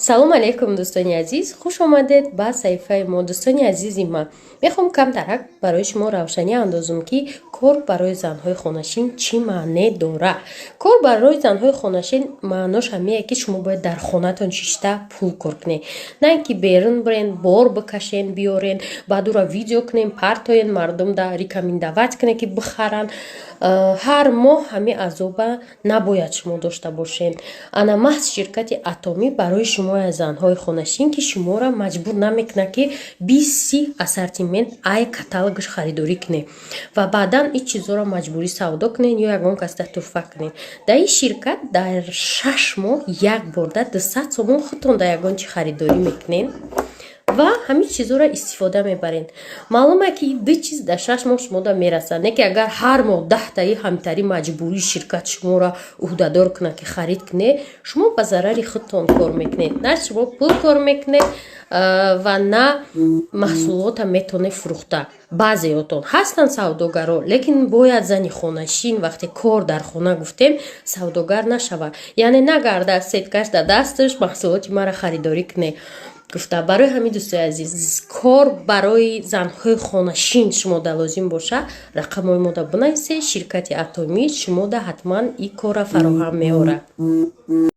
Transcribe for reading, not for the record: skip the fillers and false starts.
Салом алейкум, дӯстони азиз, хуш омадед ба саҳифаи мо. Дӯстони азизи ман, мехоҳам камтарак барои шумо равшанӣ андозам, ки кор барои занҳои хонашин чӣ маъне дорад. Кор барои занҳои хонашин маънош ҳамее, ки шумо бояд дар хонатон шишта пул кор кунед, на ин ки берун бирен, бор бикашен, биёрен, баъд уро видео кунем, партоен, мардумда рекомендовать кунед, ки бихаранд. Ҳар моҳ ҳамин азоба набояд шумо дошта бошед. Ана маҳз ширкати Атомӣ барои шумо, занҳои хонашин, ки шуморо маҷбур намекунад, ки 20-30 ассортимент ай каталогаш харидорӣ кунед ва баъдан ин чизҳоро маҷбурӣ савдо кунед ё ягон касда туҳфа кунед. Дар ин ширкат дар 6 моҳ як борда 200 сомон худтон дар ягон чи харидорӣ мекунед ва ҳамин чизҳоро истифода мебаред. Маълуме, ки ду чиз дар 6 моҳ шумода мерасад, не ки агар ҳар моҳ 10-таи ҳамтари маҷбурӣ ширкат шуморо ӯҳдадор кунад, ки харид кунед, шумо ба зарари худтон кор мекунед. На шумо пул кор мекунед ва на маҳсулота метавонед фурӯхта. Баъзеотон ҳастанд савдогаро, лекин бояд зани хонашин, вақте кор дар хона гуфтем, савдогар нашавад, яъне нагарда сеткаш дар дасташ, маҳсулоти маро харидорӣ кунед гуфта. Барои ҳамин, дӯстои азиз, кор барои занҳои хонашин шумода лозим боша, рақамҳои мода бинависед. Ширкати Атомӣ шумода ҳатман ин корра фароҳам меорад.